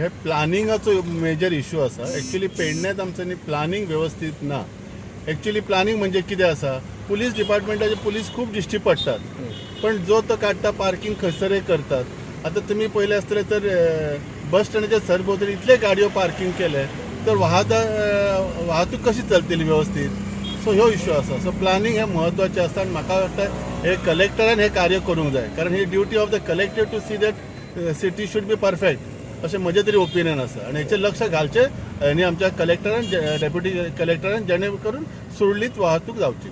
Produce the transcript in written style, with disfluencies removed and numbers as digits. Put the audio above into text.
हे प्लानिंगाचो major issue आसा. Actually पेडण्यात आमचं न्ही प्लानिंग वेवस्थीत ना. एक्चुली प्लानिंग म्हणजे कितें आसा, पुलीस डिपार्टमेंटाचे पुलीस खूब दिश्टी पडटात, पण जो तो काडटा पार्किंग खंयसरय करतात. आतां तुमी पळयलें आसतलें तर बस स्टँडाच्या सरभोंवतणी इतले गाडयो पार्किंग केले तर वाहतूक कशी चलतली वेवस्थीत? सो ह्यो इश्यू आसा. सो प्लानिंग हें म्हत्वाचें आसता आनी म्हाका वाटता हे कलेक्टरान हें कार्य करूंक जाय, कारण ही duty of the collector to see that city should be perfect, अशें म्हजें तरी ओपिनियन आसा. आनी हेचेर लक्ष घालचें आनी आमच्या कलेक्टरान, डेप्युटी कलेक्टरान, जेणे करून सुरळीत वाहतूक जावची.